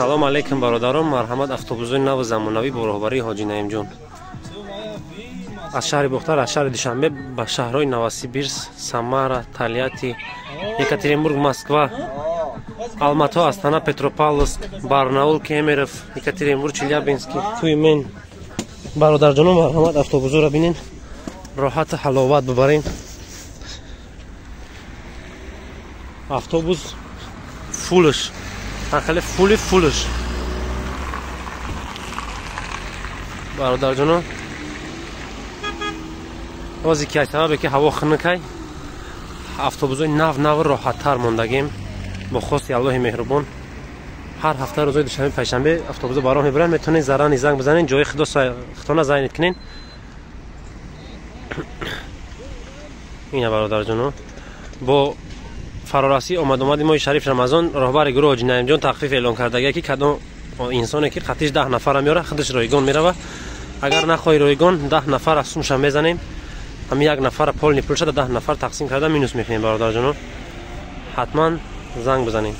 Салом алейкум, бародарон. Марҳамат, автобусҳои наву замонавӣ бо роҳбарии Ҳоҷи Наимҷон аз шаҳри Бохтар, аз шаҳри Душанбе ба шаҳрҳои Новосибирск, Самара, Тольятти, Екатеринбург, Москва, Алмато, Астана, Петропавловск, Барнаул, Кемеров, Екатеринбург, Челябинск, Тюмен. Бародарҷонон, марҳамат, автобусҳоро бинен, роҳату ҳаловат бибарен. Автобус фулш, хеле фули фулш, бародарҷонон. Озе ки аз сабабе ки ҳаво хунукай, автобусҳои нав нав роҳаттар мондагем. Бо хости Аллоҳи меҳрубон, ҳар ҳафта рӯзои душанбе, панҷшанбе автобусҳо ба роҳ мебаранд. Метавонед зарани занг бизанед, ҷои худона зайнед кунед. Ина, бародарҷонон, бо фарорасӣ омадомади моҳи шариф Рамазон роҳбари гурӯҳ Ҳоҷи Наимҷон тахфиф эълон кардагия, ки кадом инсоне ки қатиш 10 нафара меёра, худаш ройгон мерава. Агар нахоҳи ройгон, 10 нафара сумша мезанем, ҳами як нафара полный пулшада 10 нафар тақсим карда минус мекунем. Бародарҷонон, ҳатман занг бизанем.